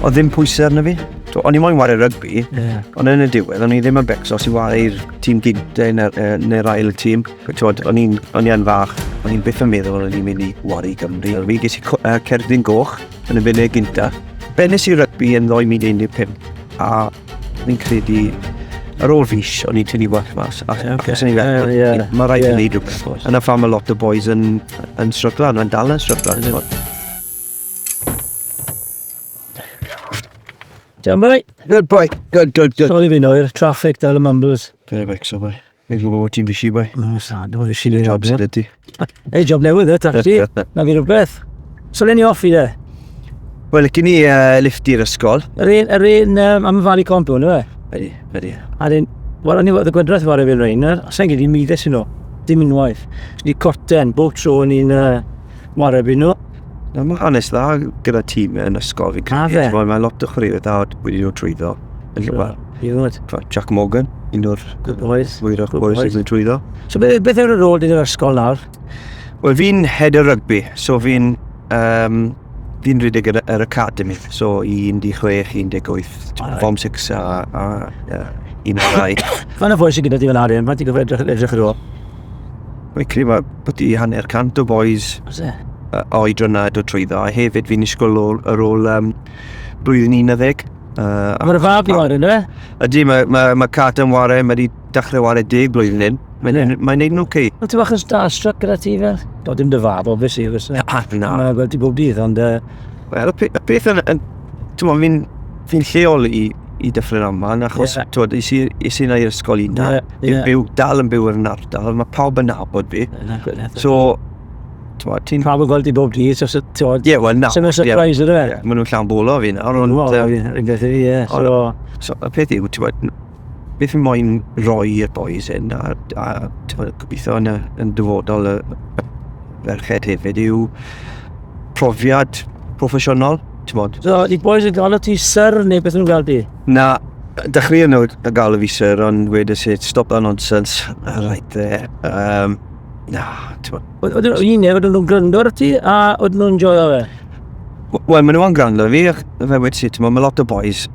Oedd ddim pwysau arno fi. So, o'n i moyn wario rygbi, ond yn y diwedd, o'n i ddim yn becso os i wario i'r tîm gyntaf neu'r neu ail tîm. Twod, o'n i'n o'n i yn fach, o'n i'n byth yn meddwl o'n i'n mynd i wario i Gymru. Fi ges i cerdyn goch yn y funud gyntaf. Bennes i rygbi yn 2015, a fi'n credu ar ôl fis, o'n i'n tynnu well mas. A, okay. Achos o'n i'n feddwl, mae rhaid i wneud rhywbeth. Yna pham mae lot o boys yn, yn stryglan, yn dal yn stryglan. Iawn, boi. Good boy. Good, good, good. Sorry fi'n oer, traffic dal y mumbles. Dwi'n becso, boi. Fi'n gwybod bod ti'n busy, boi. No, sa, dwi'n busy dwi'n job sydd ydy. Ei, job newydd, e, taxi. Na fi rhywbeth. So, le ni off i de? Wel, licen ni lift i'r ysgol. Yr un, yr un um, am y Valley Compound, yw e? Ydy, ydy. A dyn, wel, o'n i fod y gwendraeth fawr efo'r rhain, a sa'n gyda middes yn nhw. Dim unwaith. Ni corten, bob tro o'n i'n ware fi nhw. Na, mae hanes dda gyda tîm yn ysgol fi'n credu. Mae ma lot o chwaraewyr dda wedi dod trwyddo. Wel, Jack Morgan, un o'r Good boys. Fwyrach boys sydd wedi trwyddo. So beth, beth yw'r rôl di'r ysgol nawr? Wel, fi'n head o rygbi, so fi'n um, fi'n rhedeg yr, yr academy, so 16, 18, form 6 a, a, a 12. Faint o foi sydd gyda ti fel arian? Faint ti'n gofio edrych, edrych ar ôl? Mae'n credu mae byti 50 o boys Oes e? oedran na dod trwyddo, a hefyd fi'n disgwyl ôl, ar ôl um, blwyddyn 11. Mae'r fab i wario, ynddo fe? Ydy, mae, mae, mae Cat yn wario, mae wedi dechrau wario 10 blwyddyn hyn. Mae'n mae neud yn oce. Wyt ti bach yn starstruck gyda ti fel? Do, dim dy fab, obviously. Oes e? Na, na. Mae'n gweld ti bob dydd, ond... Wel, y peth yn... yn Ti'n mo, fi'n fi lleol i, i Dyffryn Aman, achos, yeah. twod, is i, is i na i'r ysgol un yeah, yeah. Byw, dal yn byw yn ardal, mae pawb yn nabod fi. So, twod, ti'n... Pawb yn gweld ti bob dydd, so, twod... Ie, wel, na. Sy'n surprise, ydw e? Ie, maen nhw'n llawn bolo fi nawr, ond... Wel, un beth i fi, ie. So, so, y peth yw, ti'n bod, beth fi moyn roi i'r boys hyn, a, a ti'n gobeithio yn, y, yn dyfodol y, y ferched hefyd, yw profiad proffesiynol, ti'n bod. So, di boys yn galw ti sir neu beth nhw'n gael di? Na, dechreuon nhw yn galw fi sir, ond wedys i, stop that nonsense, right there. Um, na, ti'n bod. Oedden nhw'n un oedden nhw'n gwrando ar ti a oedden nhw'n joio fe? Wel, maen nhw'n gwrando fi, fe wedi ti'n bod, mae lot o boys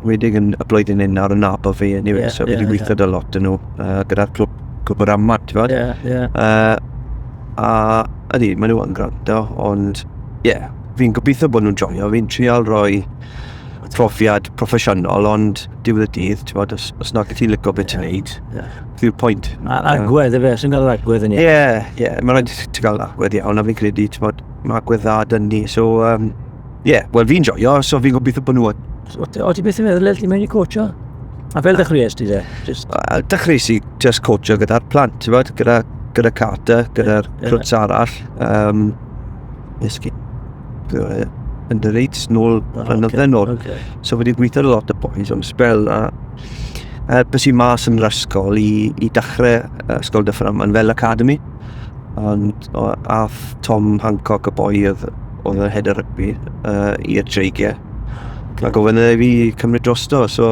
wedig yn y blwyddyn hyn ar y nabod fi, anyway, yeah, so fi wedi yeah, gweithio yeah. dy lot yn nhw uh, gyda'r clwb, clwb yr amad, ti'n bod? Yeah, yeah. Uh, a ydy, maen nhw yn gwrando, ond ie, yeah, fi'n gobeithio bod nhw'n joio, fi'n trial rhoi profiad proffesiynol, ond diwedd y dydd, ti'n bod, os, os nag ti'n licio beth ti'n neud, yeah. yw'r pwynt. A'r agwedd, efe, sy'n cael yr agwedd yn i. Ie, ie, mae'n rhaid ti'n cael agwedd iawn, a fi'n credu, ti'n bod, mae agwedd dda dyn ni, so, um, ie, yeah, wel fi'n joio, so fi'n gobeithio bod nhw yn. O, ti beth yn meddwl, ti'n mynd i coacho? A fel dechreuais ti de? Just... Uh, dechreuais i just coacho gyda'r plant, ti'n bod, gyda, gyda Carter, gyda'r yeah, crwts arall. Um, nes i under eights nôl blynydde okay, nôl. Okay. So wedi gweithio lot o boys am spel a helpes i mas yn yr ysgol i, i dechrau ysgol Dyffryn Aman fel academy. Ond o, ath Tom Hancock, y boi oedd, oedd yn head o rygbi, uh, i'r dreigiau. A gofyn iddo fi cymryd drosto, so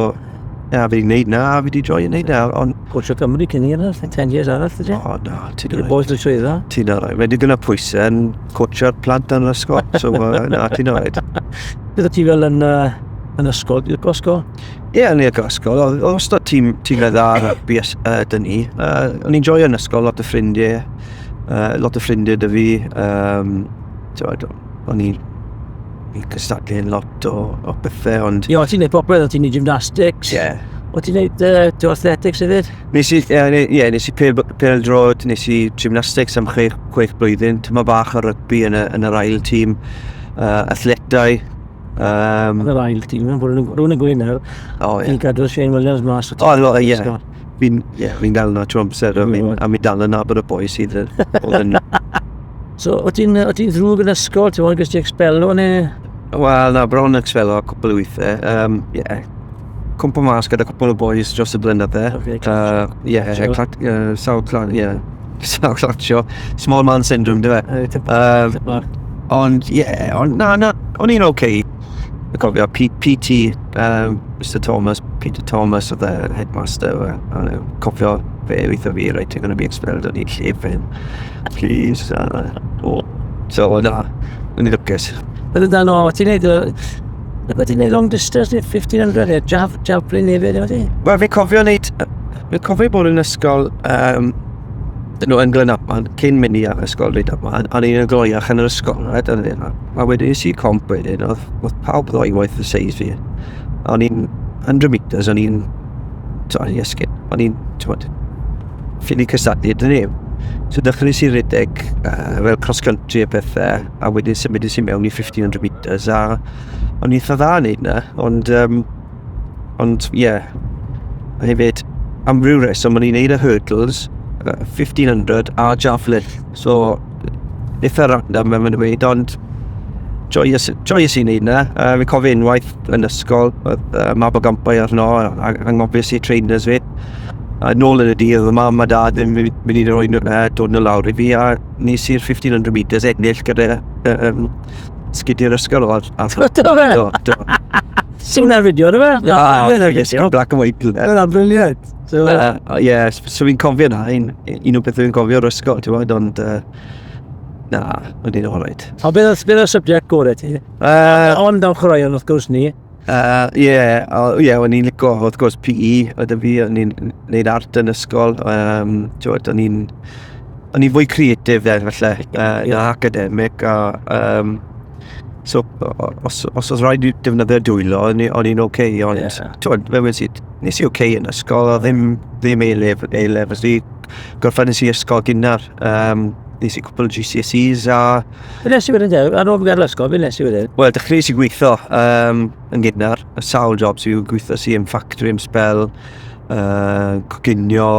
ia, fi wedi gwneud na, fi wedi joio wneud na, ond... Coach o Cymru cyn i arall, 10 years arall, ydy? O, na, ti'n rhaid. Boys yn llwyddo. Ti'n rhaid. Mae wedi gyda pwysau yn coachio'r plant yn yr ysgol, so na, ti'n rhaid. Beth ti fel yn, uh, yn ysgol, i'r ysgol? Ie, yeah, yn i'r ysgol. Oedd wastad tîm, tîm dda rygbi uh, dyn ni. Uh, o'n i'n joio yn ysgol, lot o ffrindiau. Uh, lot o ffrindiau dy fi. Um, o'n i'n fi'n cystadlu yn lot o, o bethau, ond... Ie, o ti'n neud popeth, o ti'n neud gymnastics. Ie. Yeah. O ti'n neud uh, athletics hefyd? Nes i, ie, yeah, yeah, nes i pêl drod, nes i gymnastics am chwech, chwech blwyddyn, tyma bach o rygbi yn, y, yn yr ail tîm, uh, athletau. Um, yn yr ail tîm, rhywun yn gweud nawr, oh, yeah. Fi'n gadw Shane Williams mas. O, oh, ie. Yeah. Fi'n yeah, fi dal yna trwy amser, a fi'n mi dal yna bod y boi sydd oedd yn So, o ti'n o ti ddrwg yn ysgol, ti'n fawr gysdi expelo neu? Wel, na, bron expelo cwpl o weithiau. Um, yeah. Cwmpa mas gyda cwpl o boys dros y blynydde. Okay, yeah, clat, sawl clat, yeah. Sawl clatio. Small man syndrome, dy fe? Um, ond, yeah, ond, na, na, o'n i'n okay. Dwi'n cofio P PT, um, Mr Thomas, Peter Thomas oedd y headmaster, a cofio fe weithio fi, right, you're going to be expelled, o'n i'n llefen. Please, uh, oh. So, na, o'n i'n lwcus. Beth amdano, ti'n neud, Wedi gwneud long distance, neu 1500, neu javelin neu beth, wedi? Wel, fi'n cofio wneud... Fi'n cofio bod yn ysgol, no, yn Glynaman, cyn mynd i ysgol Rhydaman, a ni'n y gloiach yn yr ysgol, right? A wedyn nes i comp wedyn, oedd pawb ddoi waith y seis fi. O'n i'n 100 metres, o'n i'n... O'n i'n esgyn, o'n i'n, ti'n ffili cystadlu dyn ni. So dechreuais i redeg fel cross country a pethau, a wedyn symudais i mewn i 1500 metres, a o'n i'n eitha dda yn neud na, ond, ond ie, yeah. A hefyd, am ryw reswm, o'n i'n neud y hurdles, 1500 a javelin, so eitha random fel maen nhw'n dweud, ond joyous, joyous i wneud na. Fi'n cofio unwaith yn ysgol, oedd Mabolgampau arno, a anghofio i trainers fi. A nôl yn y dydd, oedd mam a dad ddim mynd i roi nhw, dod nhw lawr i fi, a nes i'r 1500 metres ennill gyda sgidiau'r ysgol. Do fe? Do, do. Sy'n hwnna'n fideo, do fe? Na, na, black and white. Yna'n brilliant. So, yeah, so fi'n cofio na, un o bethau fi'n cofio o'r ysgol, ti'n gwybod, ond na, o'n i'n alright. A beth oedd y subject gorau ti? Ond am chwaraeon, wrth gwrs ni. Ie, yeah, o'n i'n licio, wrth gwrs, PE, oedd fi, o'n i'n gwneud art yn ysgol, ti'n o'n i'n fwy creative then, falle, na academic, a, so, os oedd rhaid i defnyddio dwylo, o'n i'n oce, ond, ti'n fel wedi, nes i oce yn ysgol, a ddim A-level, felly gorffen nes i ysgol gynnar, nes i cwpl o GCSEs a... Be nes i wedyn te? Ar ôl gadael ysgol, be nes i wedyn? Wel, dechreuais i gweithio yn gynnar, y sawl jobs i gweithio si yn factory am spel, coginio,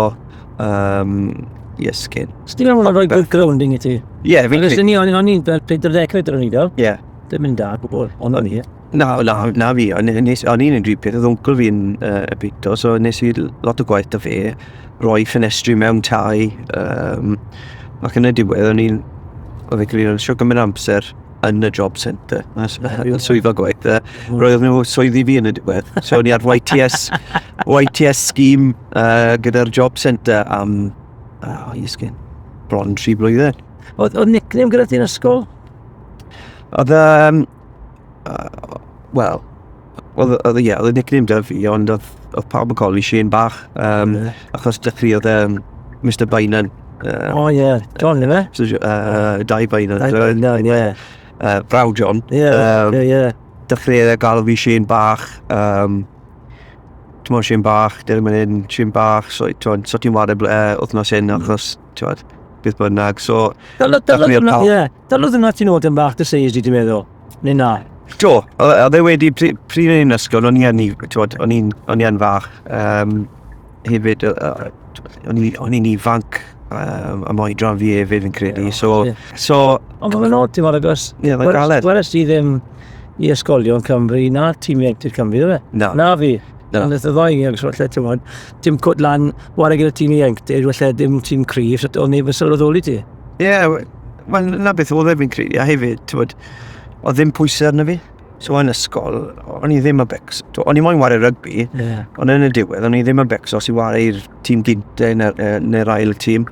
yes, cyn. So ti'n meddwl rhoi good grounding i ti? Ie, fi'n... Achos o'n i'n fel 40 o'n i'n gael. Ie. Dim yn da, gwbl, ond o'n i. Na, na, na fi, o'n i'n unrhyw peth, oedd uncle fi'n y bito, so nes i lot o gwaith da fe, roi ffenestri mewn tai, ac yn y diwedd, o'n i'n, oedd e gyda eisiau gymryd amser yn y job centre, yn swyddfa gwaith. Roedd nhw swyddi fi yn y diwedd. So o'n i ar YTS, YTS scheme gyda'r job centre am, oh, bron 3 blwyddyn. Oedd nickname gyda ti'n ysgol? Oedd, wel, oedd, ie, oedd y nickname da fi, ond oedd pawb yn coli Shane bach, achos dechreuodd Mr Bainan. O ie, John, ife? Dai Bainan. Dai Bainan, ie. Braw John. Ie, ie. Dechreuodd e gael fi Shane bach, ti'n Shane bach, dyn nhw'n mynd Shane bach, so ti'n wario wythnos hyn, achos, ti'n beth bynnag, so... Dalodd yna ti'n oed yn bach dy seis di, ti'n meddwl? Neu na? Do, oedd e wedi, pryd o'n i'n ysgol, o'n i yn fach. Hefyd, o'n i'n ifanc am oedran fi hefyd, fi'n credu. So, Ond mae'n odd, ti'n meddwl, agos. Ie, mae'n galed. Weles ti ddim i ysgolion Cymru, na tîm ieuenctid Cymru, ddo fe? Na. Na fi. Na. Ond y ddoi, agos falle, ti'n meddwl, dim cwt lan, ware gyda tîm ieuenctid, falle dim tîm cryf, so oedd neb yn sylweddoli ti. Ie, wel, na beth oedd e fi'n credu, a hefyd, ti'n bod, oedd ddim pwysau arno fi. So yn ysgol, o'n i ddim yn becso. O'n i moyn ware rygbi, ond yn y diwedd, o'n i ddim yn becso os i ware i'r tîm gynta neu'r ail tîm.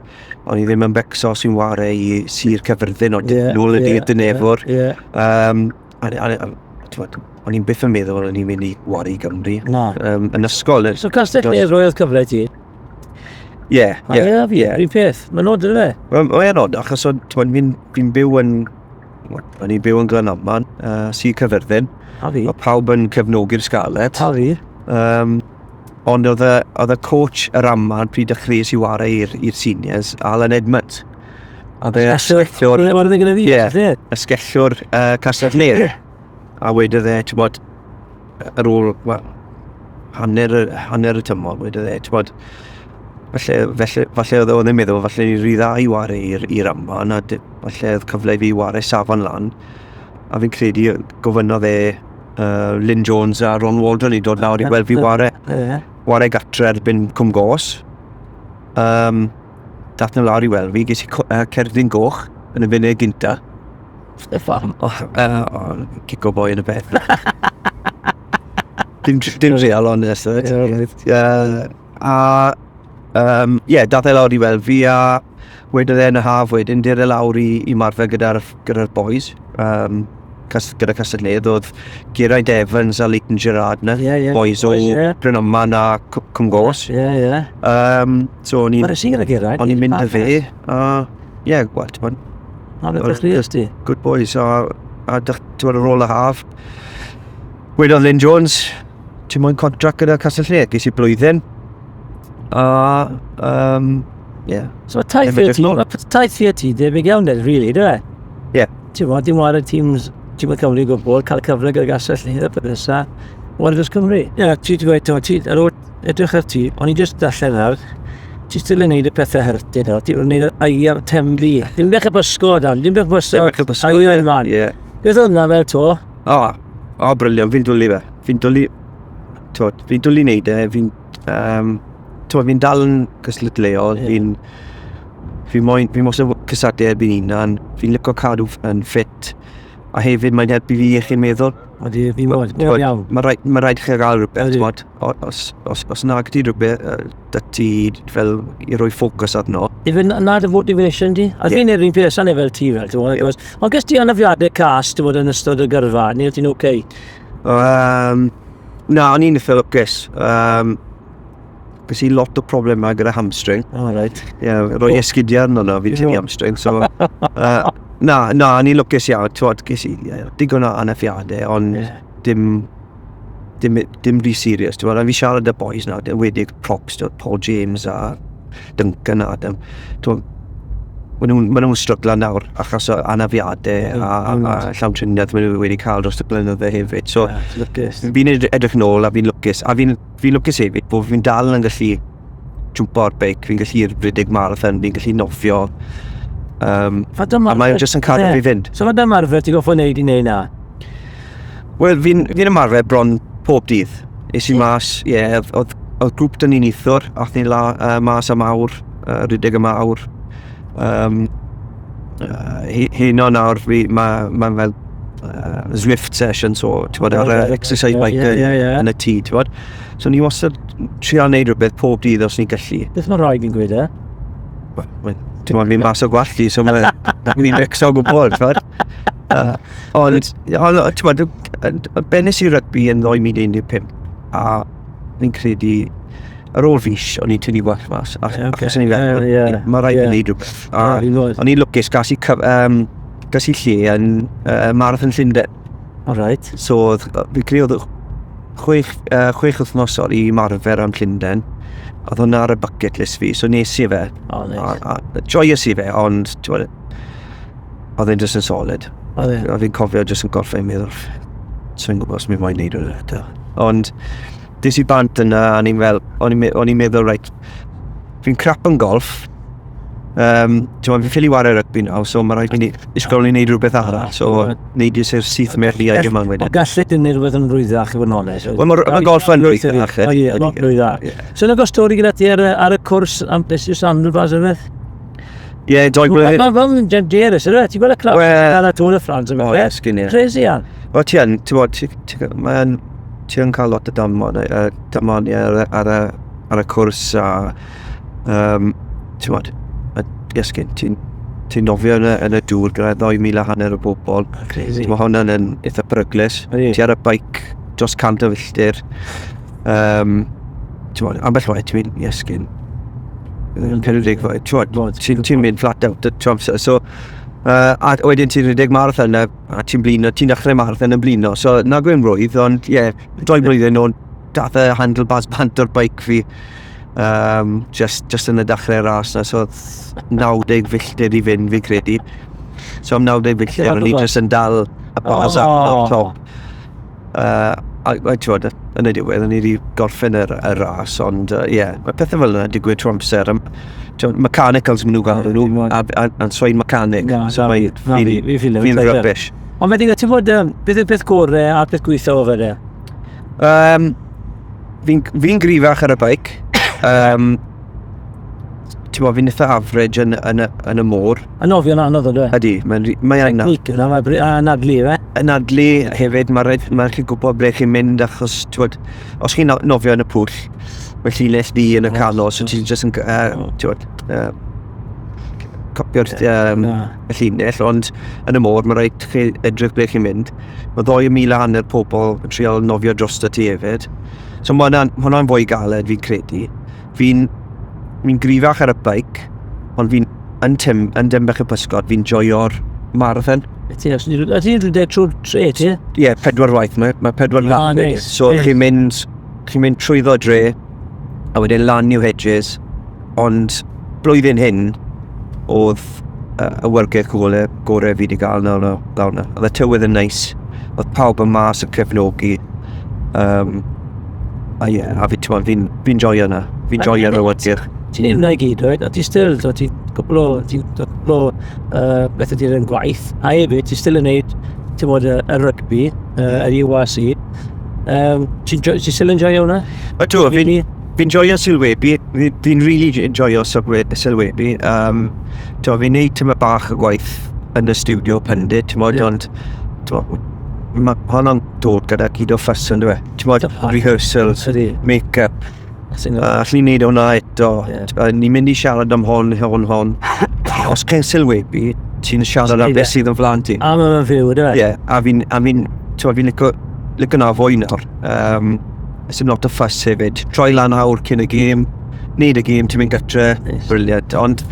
O'n i ddim yn becso os i'n ware i Sir Caerfyrddin, ond nôl y dydd Dinefwr. O'n i'n byth yn meddwl o'n i'n mynd i ware i Gymru. Na. Yn ysgol. So Castell Nedd roedd cyfle ti? Ie. Ie, fi, un peth. Mae'n od, yna fe? Mae'n od, achos fi'n byw yn... O'n i'n byw yn Glynaman, Sir Caerfyrddin. A fi. Oedd pawb yn cefnogi'r Scarlets. A fi. Ond oedd y coach yr Aman pryd dechreuais i ware i'r seniors, Alan Edmonds. A fe ysgellwr... Ie, ysgellwr Castell Nedd. A wedodd e, ti'n bod, ar ôl, wel, hanner y tymor, wedodd e, ti'n bod, falle oedd o'n meddwl, falle ni rhy dda i ware i'r Aman, a falle oedd cyfle i fi ware safon lan. A fi'n credu gofynnodd e Lynn Jones a Ron Waldron i dod lawr i weld fi ware. Ware gatre erbyn Cwm Gos. Dath nhw lawr i weld fi, ges i cerdyn goch yn y funud gynta. Y ffarm. Cico boi yn y beth. Dim real, ond A ie, dath e lawr i weld fi a wedodd e yn y haf wedyn, dod e lawr i marfer gyda'r boys. gyda Castell-nedd, oedd Geraint Evans a Leighton Gerard na, yeah, yeah. Boys o yeah. Brynaman a Cwmgos. Ie, yeah, ie. Yeah. So o'n i'n... Mae'r sy'n gyda Geraint. O'n i'n mynd â fe, a ie, yeah, wel, ti'n bod... Na, beth ddechreuais ti? Good boys, a ti'n bod ar ôl y haf. Wedodd Lynn Jones, ti'n moyn contract gyda Castell-nedd? Ges i blwyddyn. A, yeah. So mae taith i'r ti, taith i'r ti debyg iawn, really, dwi? Ie. Yeah. Ti'n bod, dim war y teams, ti'n bod Cymru gwbl, cael cyfle gyda Gastell Nedd, y nesa, war dros Cymru. Ie, yeah, ti wedi gweud, ti, ar ôl edrych ar ti, o'n i just darllen nawr, ti still yn neud y pethau hyrtyn nawr, ti'n neud y air temlu. Dim bech y bysgod, dan, dim bech y bysgod. Dim bech y bysgod. Air man. Ie. Beth oedd hwnna fel to? O, o, briliant, fi'n dwlu fe. Fi'n dwlu, t'wod, fi'n dwlu neud e, fi'n, t'wod, fi'n dal yn gystadleuol, Ie. fi'n, fi moyn, fi mos yn cysylltu erbyn hunan, fi'n licio cadw yn ffit, a hefyd mae'n helpu fi iechyd meddwl. Ydy, fi'n bod, T'wod, iawn. Mae rhaid, ma rhaid chi gael rhywbeth, Ydy. t'wod, os nag ti rhywbeth, da ti fel i roi ffocws arno. Ife na dy motivation di? A Ie. fi'n neud yr un peth, sa'n fel ti fel, ti'n gwbod? Ond ges ti anafiadau cas, ti'n bod, yn ystod y gyrfa, neu ti'n oce? Na, o'n i'n eitha lwcus. Ges i lot o problemau gyda hamstring. O, right. Ie, yeah, roi esgidiau arno na, fi'n tynnu hamstring, so... Na, na, o'n i'n lwcus iawn, t'wod, ges i yeah, digon o anafiadau, ond Ie. dim rhy serious, t'wod, a fi siarad â boys nawr, enwedig props, t'wod, Paul James a Duncan a dem, t'wod, maen nhw'n ma nhw stryglo nawr achos o anafiadau a llawtriniaeth maen nhw wedi cael dros y blynydde hefyd. So, Ie, lwcus. fi'n edrych nôl a fi'n lwcus, a fi'n lwcus hefyd bod fi'n dal yn gallu jwmpo ar beic, fi'n gallu rhedeg marathon, fi'n gallu nofio. Faint o A mae'n ymarfer- jyst yn cadw Ie. fi fynd. So faint o ymarfer ti'n goffo wneud i wneud na? Wel, fi'n ymarfer bron pob dydd. Es i mas, ie, yeah, oedd grŵp dyn ni'n neithiwr, ath ni mas am awr, rhedeg am awr. Heno nawr, mae'n fel Zwift session, so, ti'n bod, ar y exercise bike Ie, ie, ie. yn y tŷ, ti'n bod. So ni wastad trio wneud rhywbeth pob dydd os ni'n gallu. Beth mae rhaid fi'n gweud, e? Wel, ti'n bod, fi'n mas o gwallt i, so mae'n fi'n becso o gwbl, ti'n bod. Ond, ti'n bod, bennes i rygbi yn 2015, a fi'n credu, ar ôl fis, o'n i'n tynnu gwallt mas. Ie, ocê. Achos o'n i'n fel, Ie, ie. mae rhaid Ie. i wneud rhywbeth. A Ie, fi'n gwybod. o'n i'n lwcus, gas i lle yn Marathon Llundain. All right. So, fi'n credu oedd 6 wythnos i ymarfer am Llundain. Oedd hwnna ar y bucket list fi, so nes i fe. O, nice. A joyous i fe, ond, ti'n gwbod, oedd e'n just yn solid. Oedd e? A fi'n cofio jyst yn gorffen meddwl, so'n gwybod os mi moyn neud hwnna eto. Ond, des i bant yna, a o'n i'n fel, o'n i'n meddwl, reit, fi'n crap yn golf, ti'n gwbod, fi'n ffili ware rygbi nawr, so mae rhaid i ni ysgol i wneud rhywbeth arall, so neud i'r syth mewn i yma O, wedyn. gallet yn neud rhywbeth yn rwyddach, i fod yn onest. Wel, ma' golf yn rwyddach, O, ie, lot rwyddach. So, nag oes stori gyda ti ar y cwrs am beth yw'r sandalbars yma? Ie, doi blwyddyn. Mae'n fel yn dangerous, yna? Ti'n gweld y clap? Wel- Ar y Tour de France yma. O, ie, sgyn i. Crazy, iawn. Wel, ti yn, ti'n bod, ti yn cael lot o damon ar y cwrs a, ti'n bod, Iesgyn, ti'n nofio yn y dŵr gyda 2.500 o bobl. Crazy. Mae hwnna'n yn eitha peryglus. Ydi. Ti ar y beic dros 100 o filltir. Ti'n bod, ambell waith ti'n mynd, Iesgyn, 50 foed, ti'n bod, ti'n mynd flat out, ti'n amser. So, a wedyn ti'n rhedeg marathon a ti'n blino, ti'n dechrau marathon yn blino. So, na gwyn rwydd, ond ie, yeah, 2 blwyddyn nôl, dath y handlebars bant o'r beic fi. Just yn y dechrau ras na, so oedd 90 filltir i fynd, fi'n credu. So am 90 filltir, o'n i jyst yn dal y bars ar y top. A ti'n bod, yn y diwedd, o'n i wedi gorffen y ras, ond ie, yeah, mae pethau fel yna digwydd trwy amser. Mechanicals maen nhw'n gael nhw, a soi'n mechanic. Na, so na, na, fi ffilio, fi'n rubbish. Ond wedyn, ti'n bod, beth yw'r peth gorau a'r peth gweithio o fe de? Fi'n grifach ar y beic. Ti'n bod, fi'n eitha average yn y môr. A nofio'n anodd o, Ydy, mae'n anodd. Technique yna, mae'n anadlu, fe? Anadlu hefyd, mae'n rhaid, mae chi'n gwybod ble chi'n mynd achos, ti'n bod, os chi'n nofio yn y pwll, mae llinell ddu yn y canol, so ti'n just yn, ti'n bod, copio'r y llinell, ond yn y môr mae rhaid chi edrych ble chi'n mynd. Mae 2.5 mil pobl yn trial nofio drosto ti hefyd. So mae hwnna'n hwnna fwy galed fi'n credu. Fi'n fi gryfach ar y beic, ond fi'n yn tim, yn Dinbych y Pysgod, fi'n joio'r marathon. Ti, os ti'n rhedeg trwy'r tre, ti? Ie, yeah, pedwar waith, mae pedwar Ah, lap. Neis. So chi'n mynd trwyddo dre, a wedyn lan New Hedges, ond blwyddyn hyn, oedd y wyrgedd gore fi wedi gael nawr lawr na. Oedd y tywydd yn neis, oedd pawb yn mas yn cefnogi. A ie, yeah, a fi, ti'n fi'n fi joio na. Fi'n joio'r awyrgylch. Ti'n neud hwnna i gyd, right? A ti still, do, ti'n cwpl o, ti'n cwpl o bethau ti'n yn gwaith, a hefyd, ti still yn neud, ti'n bod, y rygbi, yr URC. Ti'n still yn joio hwnna? Ydw, fi'n joio sylwebu, fi'n really enjoyo sylwebu. Fi'n neud tyma bach o gwaith yn y studio pundit, ti'n modd, ond t'mo, mae honno'n dod gyda gyd o ffys yn dweud. Ti'n modd, rehearsals, make-up. Allwn ni wneud hwnna eto. Ni'n mynd i siarad am hon, hon, hon. Os chi'n sylwebu, ti'n siarad am beth sydd yn flaen ti. A mae'n fyw, ydy? Ie, a fi'n, ti'n fi'n licio na fwy nawr. Sim lot o ffys hefyd. Troi lan awr cyn y gêm, neud y gêm, ti'n mynd gytre, brilliant. Ond,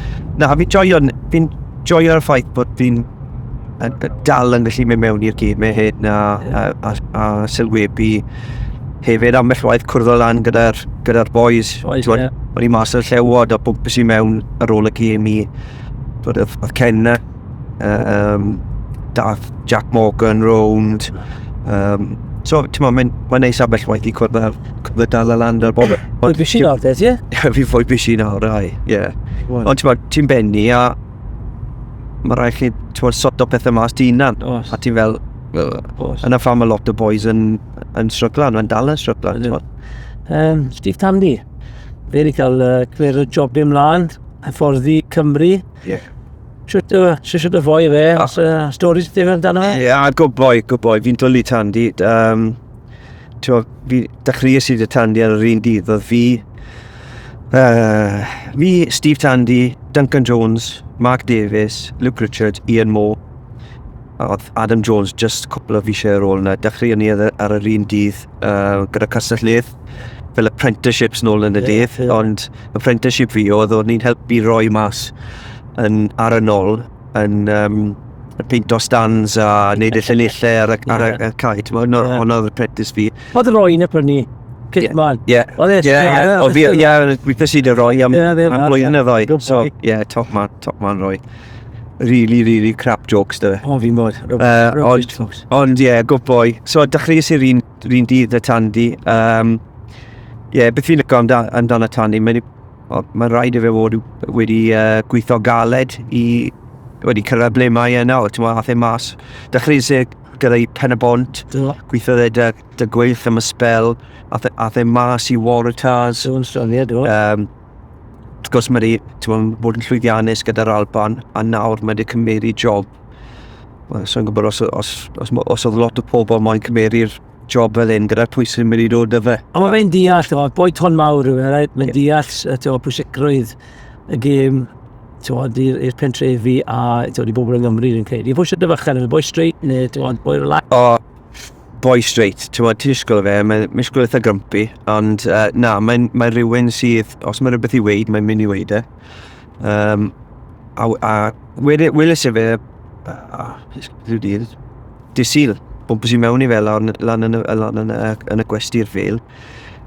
na, fi'n joio'r ffaith bod fi'n dal yn gallu mynd mewn i'r gemau hyn a sylwebu hefyd ambell waith cwrdd o lan gyda boys. Boys. T'mod, o'n i mas o'r Llewod a bwmpus i mewn ar ôl y gêm i t'mod, oedd Ken 'na, dath Jack Morgan rownd. So, ti'n mae'n ma neis ambell waith i cwrdd â dal y lan da'r bobl. Fwy busy nawr, te, ti? Fi fwy busy nawr, ai, ie. Ond ti'n ti'n benni a mae rhaid chi, ti'n bod, sorto pethau mas di hunan. A ti'n fel, yna pham mae lot o boys yn stryglan, yn dal yn stryglan. Ti'n bod. Steve Tandy, fe wedi cael cyfer y job ymlaen, hyfforddi Cymru. Shwt y foi fe, os stories ti amdano fe? Ie, yeah, good boy, good boy. Fi'n dwlu Tandy. Ti'n fi dechreuais i dy Tandy ar yr un dydd. Oedd fi, Steve Tandy, Duncan Jones, Mark Davis, Luke Richards, Ian Moore. A oedd Adam Jones just cwpl o fisiau ar ôl yna. Dechreuon ni ar yr un dydd gyda Castell Nedd fel apprenticeships nôl yn y dydd. Ond apprenticeship fi oedd o'n ni'n helpu roi mas ar y nôl yn peinto stands a neud y llinellau ar y cae. Ti'n gwbod, hwnna oedd apprentice fi. Oedd Roy yn y prynu kit man. Ie. Oedd e? Ie, o fi, ie, gweithio sydd y Roy am blwyddyn y ddoi. Good So, boy. ie, top man, top man Roy. Really, really crap jokes, dy fe. O, fi'n bod. Rubbish jokes. Ond ie, yeah, good boy. So, dechreuais i'r un dydd y Tandy. Ie, yeah, beth fi'n licio amdano Tandy, mae'n ma rhaid i fe fod wedi gweithio galed i wedi cyrraedd ble mae e nawr. Ti'n meddwl, ath e mas. Dechreuais i gyda'i Pen y Bont, gweithio e dy Gweilch am y spel, ath e mas i Waratahs. Dwi'n swnio, do. Wrth gwrs mae wedi, ti'n gwbod, bod yn llwyddiannus gyda'r Alban, a nawr mae wedi cymeru job. Wel, so'n gwybod os oedd lot o pobl moyn cymeru'r job fel hyn gyda'r pwy sy'n mynd i dod â fe. Ond mae fe'n deall, ti'n boi ton mawr yw e, right? Mae'n deall ti'n pwysigrwydd y gêm, ti'n i'r pentrefi a ti'n i bobl yng Nghymru, dwi'n credu. Pwy sydd dy fychan, boi straight neu ti'n boi relax? O, boi straight, ti'n gwbod, ti'n disgwyl fe, mae'n disgwyl eitha grumpy, ond na, mae'n mae rhywun sydd, os mae rhywbeth i weid, mae'n mynd i weid e. A weles i fe, rhyw dydd, dydd Sul, bwmpus i mewn i fe lan yn y gwesty'r Vale,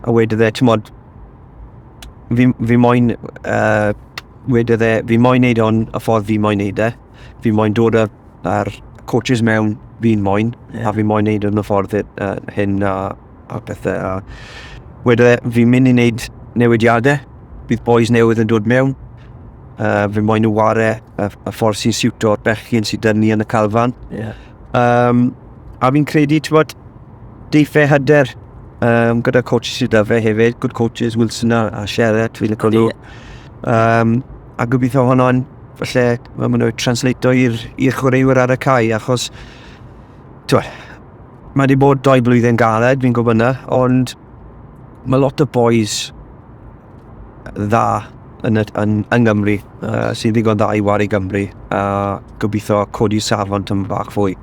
a wedodd e, ti'n mod, fi moyn, wedodd e, fi moyn neud hwn y ffordd fi moyn neud e, fi moyn dod ar coaches mewn fi'n moyn, a fi moyn neud yn y ffordd hyn a pethau. A wedodd e, fi'n mynd i wneud newidiadau, bydd boys newydd yn dod mewn, fi moyn nhw ware y ffordd sy'n siwto'r bechgyn sydd dyn ni yn y calfan. A fi'n credu, ti'n bod, deiff e hyder gyda coaches sydd 'da fe hefyd, good coaches, Wilson a Sherratt, fi'n licio nhw. A gobeithio hwnna'n, falle, ma' nhw'n translato i'r chwaraewyr ar y cae, achos, ti'n bod, mae wedi bod 2 blwyddyn galed, fi'n gwybod yna, ond mae lot o boys dda yn, yn, yng Nghymru, sy'n ddigon dda i wario Gymru, a gobeithio codi safon tyn bach fwy.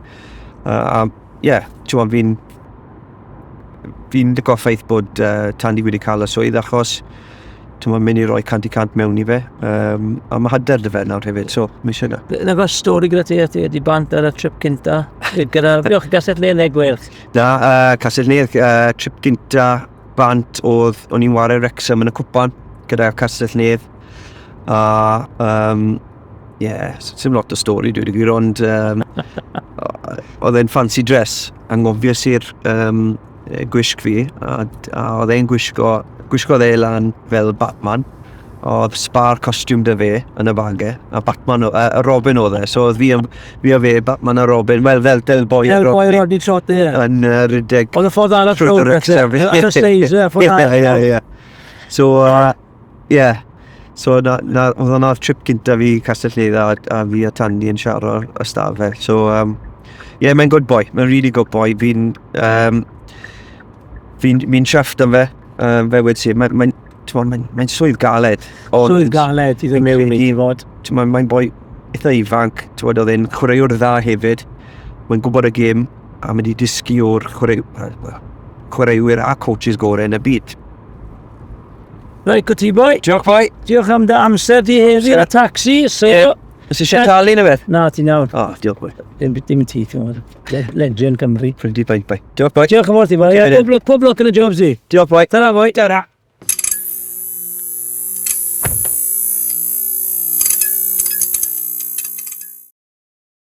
A ie, yeah, ti'n fi'n fi'n licio ffaith bod Tandy wedi cael y swydd achos ti'n mynd i roi 100% mewn i fe. A mae hyder dy fe nawr hefyd, so mae eisiau na. Na fe stori gyda ti, ti wedi bant ar y trip cynta? Gyda, diolch, Castell Nedd neu Gweilch? Na, Castell Nedd, trip gynta bant oedd, o'n i'n wario Wrexham yn y cwpan gyda Castell Nedd. A, yeah, sim lot o stori dweud y gwir, ond oedd e'n fancy dress, angofies i'r gwisg fi, a oedd e'n gwisgo, gwisgodd e lan fel Batman, oedd spar costiwm dy fe yn y bagau, a Batman, a Robin oedd e, so oedd fi, fi a fe, Batman a Robin, wel fel Del Boy a Robin. Del Boy Rodney Trot, ie. Yn rhedeg. Oedd y ffordd arall rownd, at y stage, ie, ffordd arall. Ie, ie, ie. So, ie. So, na, na, oedd hwnna'r trip gynta fi i Castell Nedd a fi a Tandy yn siarad o'r ystafell. So, yeah, mae'n good boy. Mae'n really good boy. Fi'n fi, fi chuffed am fe. Fe wedi si. Mae'n mae, mae, mae swydd galed. Ond, swydd galed i ddim mewn i fod. Mae'n mae boi eitha ifanc. Ti'n oedd e'n chwaraewr dda hefyd. Mae'n gwybod y gêm a mynd i dysgu o'r chwaraewyr a coaches gorau yn y byd. Reit, good ti boi. Diolch boi. Diolch am dy amser di heddi ar y taxi. So... Yeah. Oes eisiau talu neu beth? Na, ti'n iawn. O, oh, diolch boi. Dim, dim ti, ti'n gwybod. Legend Cymru. Ffrindiau bai, bai. Diolch boi. Diolch yn fawr ti boi. Pob lwc yn y jobs i. Diolch boi. Ta-ra boi. Ta-ra.